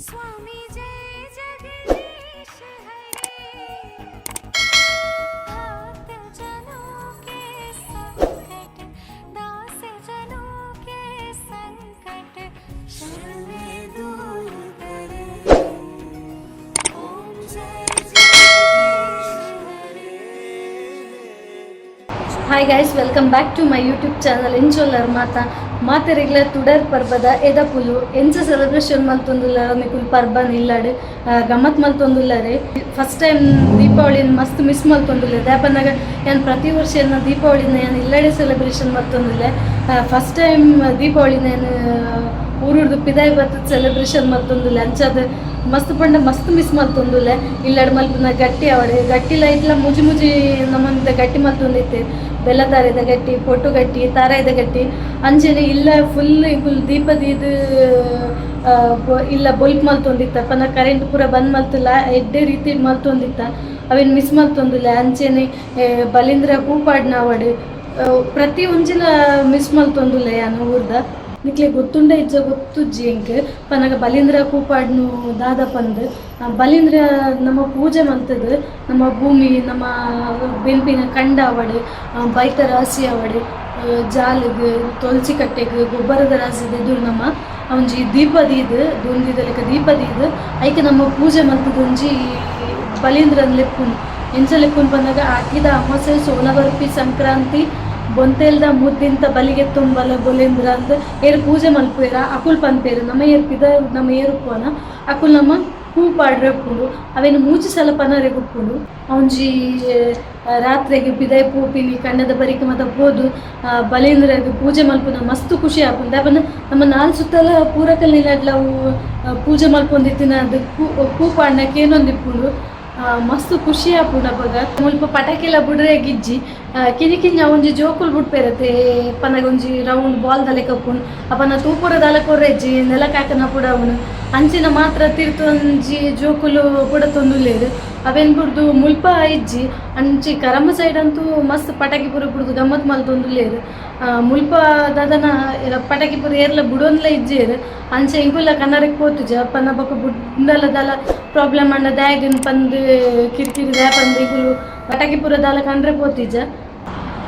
स्वामी जय जगदीश हरे। भक्त जनों के संकट, दास जनों के संकट क्षण में दूर करे। ओम जय जगदीश हरे। Hi guys, welcome back to my YouTube channel. ಎಂಚೊಲ್ಲರ್ ಮಾತ? ಮಾತೆರೆಗ್ಲ ತುಡರ್ ಪರ್ಬದ ಎದಪುಲು. ಎಂಚ ಸೆಲೆಬ್ರೇಷನ್ ಮಲ್ತೊಂದುಲ್ಲ ನಿಕುಲ್ ಪರ್ಬನ್ ಇಲ್ಲಡ್? ಗಮ್ಮತ್ ಮಲ್ತೊಂದುಲ್ಲರೆ? ಫಸ್ಟ್ ಟೈಮ್ ದೀಪಾವಳಿನ ಮಸ್ತ್ ಮಿಸ್ ಮಲ್ತೊಂದುಲ್ಲೆ. ದಾಪನಾಗ ಯಾನ್ ಪ್ರತಿ ವರ್ಷ ಎನ್ನ ದೀಪಾವಳಿನ ಯಾನ್ ಇಲ್ಲಡೆ ಸೆಲೆಬ್ರೇಷನ್ ಮಲ್ತೊಂದುಲ್ಲೆ. ಫಸ್ಟ್ ಟೈಮ್ ದೀಪಾವಳಿನ ಯಾನ್ ಊರುರ್ದು ಪಿದಾಯಿ ಬತ್ತದ್ ಸೆಲೆಬ್ರೇಷನ್ ಮಲ್ತೊಂದುಲ್ಲೆ. ಅಂಚಾದ್ ಮಸ್ತ್ ಪಂಡ ಮಸ್ತ್ ಮಿಸ್ ಮಲ್ತೊಂದುಲ್ಲೆ. ಇಲ್ಲಡ್ ಮಲ್ಪುನ ಗಟ್ಟಿ ಆವಡ್, ಗಟ್ಟಿ ಲೈಟ್ಲ ಮುಜಿ ಮುಜಿ ನಮೂನಿದ ಗಟ್ಟಿ ಮಲ್ತೊಂದಿತ್ತೆ. ಬೆಲ್ಲ ತಾರೆದ ಗಟ್ಟಿ, ಪೊಟ್ಟು ಗಟ್ಟಿ, ತಾರಾಯ್ದ ಗಟ್ಟಿ. ಅಂಚನೆ ಇಲ್ಲ ಫುಲ್ ಇಂಕುಲು ದೀಪ ದೀದ್ ಇಲ್ಲ ಬೊಲ್ಪ್ ಮಲ್ತೊಂದಿತ್ತ. ಪಂಡ ಕರೆಂಟ್ ಪೂರ ಬಂದ್ ಮಲ್ತುಲ್ಲ ಎಡ್ಡೆ ರೀತಿ ಮಲ್ತೊಂದಿತ್ತ. ಅವೆನ್ ಮಿಸ್ ಮಲ್ತೊಂದುಲ್ಲೆ. ಅಂಚನೆ ಬಲಿಂದ್ರ ಕೂಪಾಡ್ನ ಆವಡ್, ಪ್ರತಿ ಒಂಜಿಲ ಮಿಸ್ ಮಲ್ತೊಂದುಲ್ಲೆ ಯಾನ್ ಊರ್ದ. ನಿಕ್ಲೆ ಗೊತ್ತುಂಡ ಇಜ್ಜ ಗೊತ್ತುಜ್ಜಿ ಎಂಕ್, ಪನಗ ಬಲೀಂದ್ರ ಕೂಪಾಡ್ನು ದಾದ ಪಂದ್. ಬಲೀಂದ್ರ ನಮ್ಮ ಪೂಜೆ ಮಲ್ತದ್ ನಮ್ಮ ಭೂಮಿ, ನಮ್ಮ ಬೆನ್ಪಿನ ಕಂಡ ಆವಡ್, ಬೈತ ರಾಸಿ ಆವಡ್, ಜಾಲಿಗ್, ತುಳಸಿ ಕಟ್ಟೆಗ್ ಗೊಬ್ಬರದ ರಾಸಿ ಎದುರು ನಮ್ಮ ಒಂಜಿ ದೀಪ ದೀದ್, ದೊಂದಿದ ಲೆಕ್ಕ ದೀಪ ದೀದ್, ಐಕೆ ನಮ್ಮ ಪೂಜೆ ಮಲ್ತದ್ ಒಂಜಿ ಬಲೀಂದ್ರನ್ ಲೆಪ್ಪುನು. ಎಂಚ ಲೆಪ್ಪುನು ಪನ್ನಗ, ಆಟಿದ ಅಮಾಸೆ ಸೋನ ಬರ್ಪಿ ಸಂಕ್ರಾಂತಿ ಬೊಂತೆಲ್ದ ಮುದ್ದಿಂತ ಬಲಿಗೆ ತುಂಬಲ ಬೊಲೇಂದ್ರ ಅಂದ್ ಏರ್ ಪೂಜೆ ಮಲ್ಪುವೆರ ಅಕುಲ್ ಪನ್ಪೆರ್. ನಮ್ಮ ಏರ್ ಪಿದ ನಮ್ಮ ಏರ್ ಉಪ್ಪುವನ ಅಕುಲ್ ನಮ್ಮ ಪೂ ಪಾಡ್ರೆ ಉಪ್ಪುಂಡು. ಅವೆನ್ ಮೂಜಿ ಸಲ ಪನರೆಗ್ ಉಪ್ಪುಂಡು. ಒಂಜಿ ರಾತ್ರೆಗ್ ಪಿದಾಯಿ ಪೋಪಿನಿ, ಕಂಡದ ಬರಿಕ್ ಮಾತ ಪೋದು ಬಲೀಂದ್ರಗ್ ಪೂಜೆ ಮಲ್ಪುನ ಮಸ್ತ್ ಖುಷಿ ಆಪುಂಡು. ದಾಯೆ ನಮ್ಮ ನಾಲ್ ಸುತ್ತಲ ಪೂರಕಲ್ ನಿಲಡ್ಲ ಅವು ಪೂಜೆ ಮಲ್ಪೊಂದಿತ್ತಿನ ಅದು ಪೂ ಪಾಡ್ನ ಕೇನೊಂದಿಪ್ಪುಂಡು. ಮಸ್ತ್ ಖುಷಿ ಆಪುಂಡು ಅಪಗ. ಮುಲ್ಪ ಪಟಾಕಿಲ ಬುಡ್ರೆ ಗಿಜ್ಜಿ. ಕಿನ್ನಿ ಕಿನ್ನಿ ಒಂಜಿ ಜೋಕುಲು ಬುಡ್ಪೆರತೆ ಪನಗ ಒಂಜಿ ರೌಂಡ್ ಬಾಲ್ ದ ಲೆಕ್ಕ ಉಪ್ಪುಂಡು. ಅಪನ ತೂಪುರ ದಾಲ ಕೊರ್ರೆಜ್ಜಿ, ನೆಲಕ್ ಹಾಕನ ಪುಡವುನು. ಅಂಚಿನ ಮಾತ್ರ ತಿರ್ತ್ ಒಂಜಿ ಜೋಕುಲು ಪುಡತೊಂದುಲ್ಲೆರ್. ಅವೆನ್ ಬುಡ್ದು ಮುಲ್ಪ ಇಜ್ಜಿ. ಅಂಚಿ ಕರಮ ಸೈಡ್ ಅಂತೂ ಮಸ್ತ್ ಪಟಾಕಿ ಪೂರ ಬುಡ್ದು ಗಮ್ಮತ್ ಮಲ್ತೊಂದುಲ್ಲೆರ್. ಮುಲ್ಪ ದಾದನ ಪಟಾಕಿ ಪೂರ ಏರ್ಲ ಬುಡೊಂದ್ಲ ಇಜ್ಜೆರ್. ಅಂಚ ಎಂಕುಲ ಕನರೆಗ್ ಪೋತುಜ. ಪನ ಬೊಕ ಬುಡ್ಂಡಲ ದಾಲ ಪ್ರಾಬ್ಲಮ್ ಆಂಡ ದಾಯೆಗ್ ಪಂದ್ ಕಿರಿಕಿರಿ ದಾಯ ಪಂದ್ ಎಂಕುಲು ಪಟಾಕಿ ಪೂರ ದಾಲ ಕಂಡ್ರೆ ಪೋತಿಜ.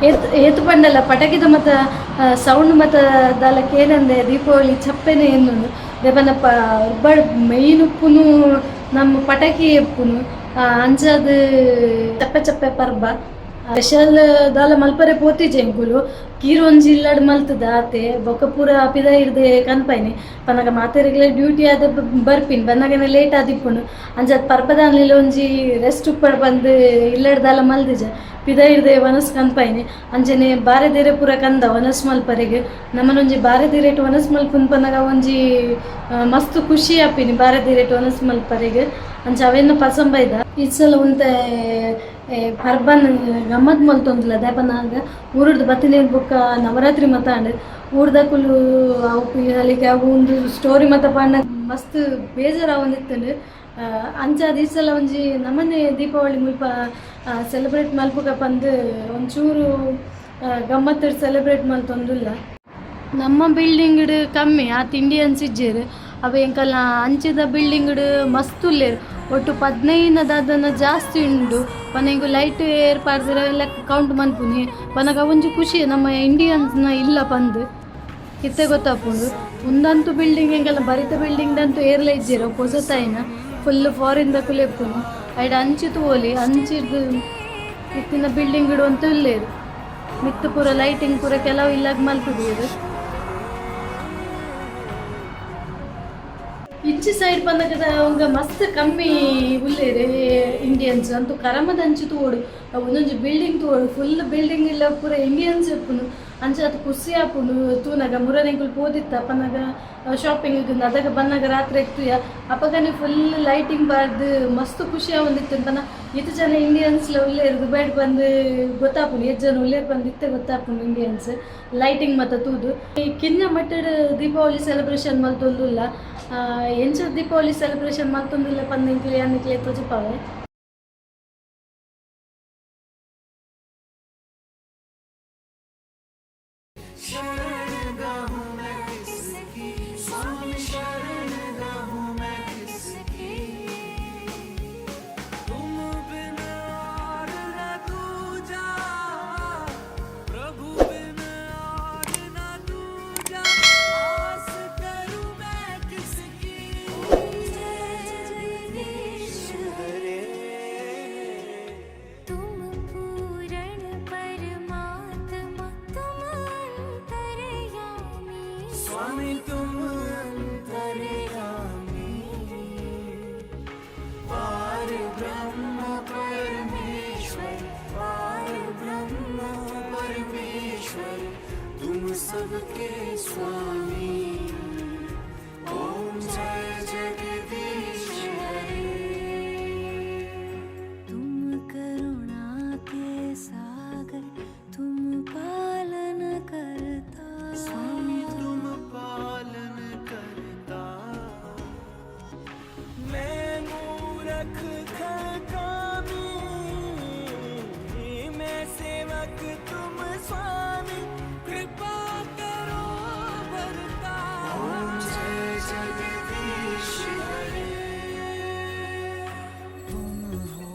ಏತ್ ಏತ್ ಪಂಡಲ ಪಟಾಕಿದ ಮತ ಸೌಂಡ್ ಮತ ದಾಲ ಕೇನಂದೆ ದೀಪಾವಳಿ ಚಪ್ಪೆನೆ ಎನ್ನುಂಡು. ದೇಪನ ಪ ಬಡ್ ಮೈನ್ ಉಪ್ಪುನು ನಮ್ಮ ಪಟಾಕಿ ಉಪ್ಪುನು. ಅಂಚಾದ್ ಚಪ್ಪೆ ಚಪ್ಪೆ ಪರ್ಬ. ಸ್ಪೆಷಲ್ ದಾಲ ಮಲ್ಪರೆ ಪೋತಿಜ ಎಂಕುಲು. ಕೀರ್ ಒಂಜಿ ಇಲ್ಲಡ್ ಮಲ್ತದ ಆತೆ. ಬೊಕ ಪೂರ ಪಿದಾಯಿರ್ದೆ ಕನ್ಪಾಯಿನಿ. ಪನಗ ಮಾತೆರೆಗ್ಲ ಡ್ಯೂಟಿ ಆದ್ ಬರ್ಪಿನಿ, ಬನ್ನಗನೆ ಲೇಟ್ ಆದಿಪ್ಪುಂಡು. ಅಂಚಾದ್ ಪರ್ಬದಾನ್ಲಿಲ ಒಂಜಿ ರೆಸ್ಟ್ ಉಪ್ಪಡ್ ಪಂದ್ ಇಲ್ಲಡ್ ದಾಲ ಮಲ್ದಿಜ. ಪಿದಾಯಿರ್ದೆ ವನಸ್ ಕನ್ಪಾಯಿನಿ. ಅಂಚನೆ ಬಾರೆದಿರೆ ಪೂರ ಕಂದ ವನಸ್ ಮಲ್ಪರೆಗ್. ನಮನೊಂಜಿ ಬಾರೆದಿರೆಟ್ ವನಸ್ ಮಲ್ಪುನ್ ಪನಗ ಒಂಜಿ ಮಸ್ತ್ ಖುಷಿ ಆಪಿನಿ ಬಾರೆದಿರೆಟ್ ವನಸ್ ಮಲ್ಪರೆಗ್. ಅಂಚ ಅವೆನ್ ಪಸಂಬೈದ. ಈ ಸಲ ಒಂತೆ ಪರ್ಬನ್ ಗಮ್ಮತ್ ಮಲ್ತೊಂದುಲ್ಲ. ದಾಯೆ ಪನ್ನಗ ಊರುಡ್ದು ಬತ್ತಿನ ಬೊಕ್ಕ ನವರಾತ್ರಿ ಮತ ಆಂಡ್. ಊರ್ದಕುಲು ಅವು ಅಲಿಕೆ ಅವು ಒಂದು ಸ್ಟೋರಿ ಮತ ಪಾಂಡ ಮಸ್ತ್ ಬೇಜಾರಾವೊಂದಿತ್ತುಂಡು. ಅಂಚಾದ್ ಈ ಸಲ ಒಂಜಿ ನಮನೆ ದೀಪಾವಳಿ ಮುಲ್ಪ ಸೆಲೆಬ್ರೇಟ್ ಮಲ್ಪುಗ ಪಂದ್ ಒಂಚೂರು ಗಮ್ಮತ್ ಸೆಲೆಬ್ರೇಟ್ ಮಲ್ತೊಂದುಲ್ಲ. ನಮ್ಮ ಬಿಲ್ಡಿಂಗ್ ಕಮ್ಮಿ ಆತ್ ಇಂಡಿಯನ್ಸ್ ಇಜ್ಜೆರ್. ಅವೆ ಎಂಕಲ್ನ ಅಂಚಿದ ಬಿಲ್ಡಿಂಗ್ ಮಸ್ತ್ ಉಲ್ಲೆರ್. ಒಟ್ಟು 15 ದಾದನ ಜಾಸ್ತಿ ಉಂಡು. ಪನ ಲೈಟ್ ಏರ್ ಪಾಡ್ದೆರ್ ಎಲ್ಲ ಕೌಂಟ್ ಮನ್ಪುನಿ. ಪನಗ ಒಂಜಿ ಖುಷಿ, ನಮ್ಮ ಇಂಡಿಯನ್ಸ್ ನ ಇಲ್ಲ ಪಂದ್ ಇತ್ತೆ ಗೊತ್ತಾಪುಂಡು. ಉಂದಂತೂ ಬಿಲ್ಡಿಂಗ್ ಎಂಕಲ್ನ ಬರಿತ ಬಿಲ್ಡಿಂಗ್ ದಂತೂ ಏರ್ಲ ಇಜ್ಜೆರ್. ಪೊಸತಾಯಿನ ಫುಲ್ ಫಾರಿನ್ ದಕುಲು ಇಪ್ಪುನು. ಐಡ್ ಅಂಚಿ ತೂವೊಲಿ, ಅಂಚಿರ್ದು ಇತ್ತಿನ ಬಿಲ್ಡಿಂಗ್ ಅಂತ ಉಲ್ಲೆರ್. ಮಿತ್ತ್ ಪೂರ ಲೈಟಿಂಗ್ ಪೂರ ಕೆಲವು ಇಲ್ಲಾಗ ಮಲ್ತುದೆರ್. ಇಂಚಿ ಸೈಡ್ ಪನ್ನಗದ ಅವಂಗ ಮಸ್ತ್ ಕಮ್ಮಿ ಉಲ್ಲೆರ್ ಇಂಡಿಯನ್ಸ್ ಅಂತೂ. ಕರಮದ ಅಂಚಿ ತೂವೊಡು, ಒಂದೊಂಜಿ ಬಿಲ್ಡಿಂಗ್ ತೂವೊಡು, ಫುಲ್ ಬಿಲ್ಡಿಂಗ್ ಇಲ್ಲ ಪೂರ ಇಂಡಿಯನ್ಸ್ ಇಪ್ಪುನು. ಅಂಚ ಅದು ಖುಷಿ ಆಪುಂಡು ತೂನಗ. ಮುರನೆಂಕುಲು ಪೋದಿತ್ತ ಪನ್ನಗ ಶಾಪಿಂಗ್ ಅದಗ ಬನ್ನಗ ರಾತ್ರಿ ತೂಯ. ಅಪಗನೆ ಫುಲ್ ಲೈಟಿಂಗ್ ಪಾಡ್ದ್ ಮಸ್ತ್ ಖುಷಿ ಆವೊಂದಿತ್ತು. ಪನ ಇತ್ ಜನ ಇಂಡಿಯನ್ಸ್ ಲ ಉಲ್ಲೆರ್ ದುಬೈಡ್ ಪಂದ್ ಗೊತ್ತಾಪುಂಡು. ಏತ್ ಜನ ಉಲ್ಲೆರ್ ಪಂದ್ ಇತ್ತೆ ಗೊತ್ತಾಪುಂಡು ಇಂಡಿಯನ್ಸ್ ಲೈಟಿಂಗ್ ಮತ ತೂದು. ಈ ಕಿನ್ನ ಮಟ್ಟಡ್ ದೀಪಾವಳಿ ಸೆಲೆಬ್ರೇಷನ್ ಮಲ್ತೊಂದುಲ್ಲ. ಎಂಚ ದೀಪಾವಳಿ ಸೆಲೆಬ್ರೇಷನ್ ಮಲ್ತೊಂದುಲ್ಲ ಪಂದ್ ಎಂಕ್ಲೆ ಯಾನ್ ನಿಕ್ಲೆ ತೋಜಪಾವೆ. शरण गाहूँ मैं किसकी, स्वामी, शरण गाहूँ मैं किसकी। स्वामी तुम अंतर्यामी, पार ब्रह्म परमेश्वर, पार ब्रह्म परमेश्वर, तुम सबके स्वामी। ओम जय जगदीश हरे। तुम करुणा के सागर, तुम पालन करता। स्वामी, तुम पालन करता। मैं मूरख खलकामी, मैं सेवक तुम स्वामी, कृपा करो भरता। ओम जय जगदीश हरे। तुम हो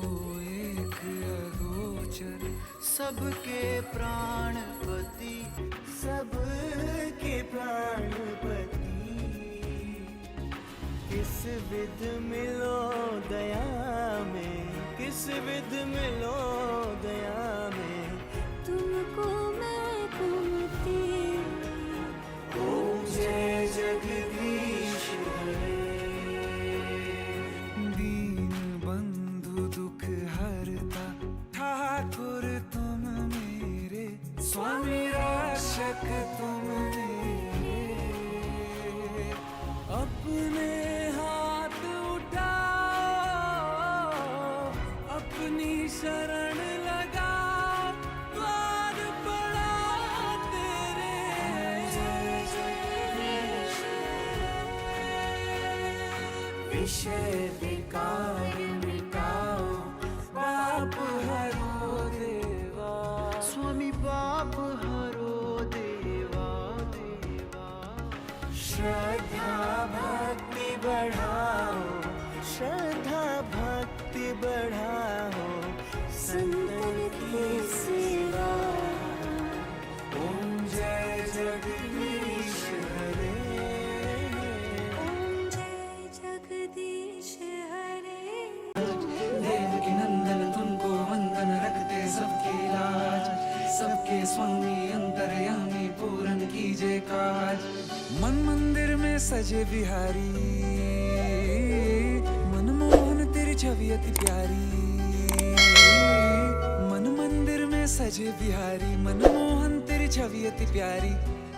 एक अगोचर, सबके प्राणपति, सबके प्राणपति। किस विध मिलो दया में, किस विध मिलो दया में। तुमको मैं कुमती। ओम जय जगदीश हरे। दीन बंधु दुख हरता, ठाकुर तुम मेरे, स्वामी रक्षक तुम मेरे। अपने हाथ उठाओ, अपनी शरण लगा, द्वार पड़ा तेरे। जगदीश। विषय विकार मिटाओ, पाप हरो देवा, स्वामी पाप हरो देवा देवा। श्रद्धा भक्ति बढ़ाओ, श्रद्धा भक्ति बढ़ाओ, संतन की सेवा। ओम जय जगदीश हरे। ओम जय जगदीश हरे। देवकी नंदन तुमको वंदन, रखते सबकी लाज। सबके स्वामी अंतर्यामी, पूरन कीजे काज। मन मंदिर में सजे बिहारी, मनमोहन तेरी छवि अति प्यारी। मन मंदिर में सजे बिहारी, मनमोहन तेरी छवि अति प्यारी।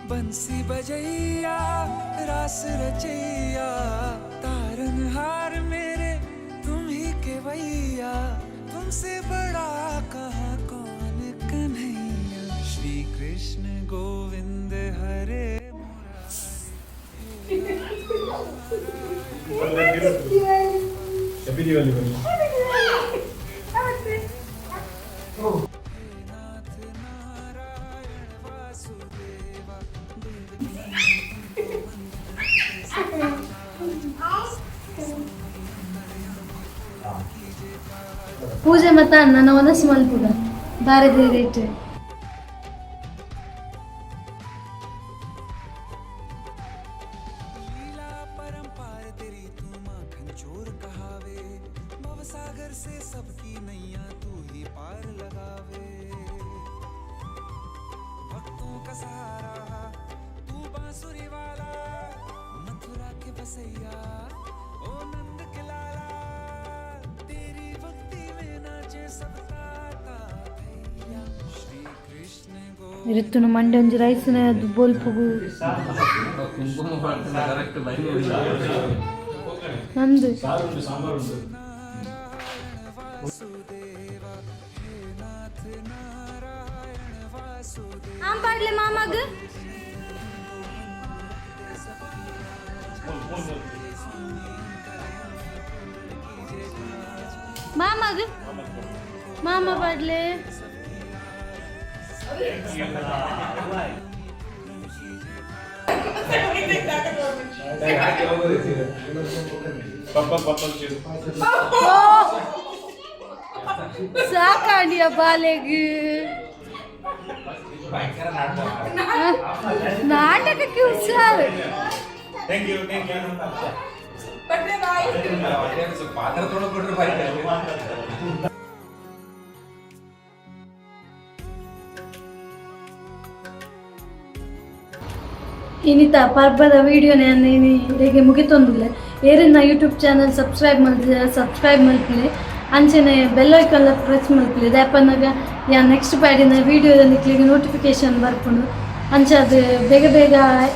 बंसी बजैया, रास रचैया, तारन हार मेरे तुम ही केवैया। तुमसे बड़ा कहाँ कौन कन्हैया। श्री कृष्ण गोविंद हरे Happy Diwali ಬನ್ನಿ. नाथ नारायण वासुदेवा। ಪೂಜೆ ಮತ್ತ ನನ್ನ ಒನಸ್ ಮಲ್ಪುಗ ಬಾರದಿ ರೇಟ್. लीला परंपार तेरी, तू माखन चोर कहावे। भव सागर से सबकी नैया तू ही पार लगावे। भक्तों का सहारा तू बांसुरी वाला, मथुरा के बसैया, ओ नंद के लाला। तेरी भक्ति में नाचे सब ताता भैया। श्री कृष्ण गो ಇರುತ್ತುನು ಮಂಡೆ ಒಂಜಿ ರೈಸ್ನ ಬೋಲ್ಪುಗು. ಕುಂಕುಮ ಕರೆಕ್ಟ್ ಬೈ. ನಂದು. ಸಾರು ಉಂಟು, ಸಾಂಬಾರು ಉಂಟು. वासुदेवा, हे नाथ नारायण वासुदेवा। ಆಂ ಪಾಡ್ಲೆ ಮಾಮಗ್. ಮಾಮಗ್ ಮಾಮ ಪಾಡ್ಲೆ. Papa papa ಚೀರು. ಸಾಕಾಣಿಯ ಬಾಲೆಗ್. ನಾಟಕಕ್ಕೆ ಹುಷಾರು. Thank you, thank you. ಪಾತ್ರ ತೊಗೊಂಡು ಕೊಟ್ರೆ ಬಾಯಿ. ಇನಿತ ಪರ್ಬದ ವೀಡಿಯೋನ ಇನಿ ಇಡೆಗೆ ಮುಗಿತೊಂದುಲ್ಲೆ. ಏರೆನ್ನ ಯೂಟ್ಯೂಬ್ ಚಾನಲ್ ಸಬ್ಸ್ಕ್ರೈಬ್ ಮಲ್ತಿದೆ, ಸಬ್ಸ್ಕ್ರೈಬ್ ಮಲ್ಪಲೆ. ಅಂಚನೆ ಬೆಲ್ ಐಕನ್ ಪ್ರೆಸ್ ಮಲ್ಪಲೆ. ದಾಯೆಪನ್ನಗ ಯಾ ನೆಕ್ಸ್ಟ್ ಪ್ಯಾಡಿನ ವೀಡಿಯೋದ ನಿಕ್ಲೆಗ್ ನೋಟಿಫಿಕೇಶನ್ ಬರ್ಪುಂಡು. ಅಂಚ ಅದು ಬೇಗ ಬೇಗ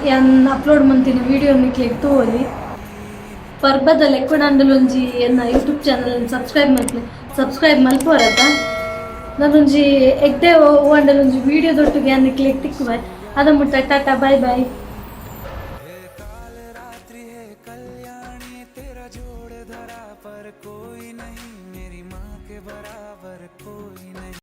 ಯಾನ್ ಅಪ್ಲೋಡ್ ಮಂತಿನ ವೀಡಿಯೋ ನಿಕ್ಲೆಗ್ ತೂವೊಲಿ. ಪರ್ಬದ ಲೆಕ್ಕೊಡಂಡಲೊಂಜಿ ಎನ್ನ ಯೂಟ್ಯೂಬ್ ಚಾನಲ್ ಸಬ್ಸ್ಕ್ರೈಬ್ ಮಲ್ಪಲೆ. ಸಬ್ಸ್ಕ್ರೈಬ್ ಮಲ್ಪುವರತ್ತ. ನಾನೊಂಜಿ ಎಡ್ಡೆ ಒಂಡಲೊಂಜಿ ವೀಡಿಯೋ ದೊಟ್ಟಿಗೆ ನಿಕ್ಲೆಗ್ ತಿಕ್ಕುವೆ. ಅದ ಮುಟ್ಟ ಟಾಟಾ, ಬಾಯ್ ಬಾಯ್. हे काल रात्रि, हे कल्याणी, तेरा जोड़ धरा पर कोई नहीं।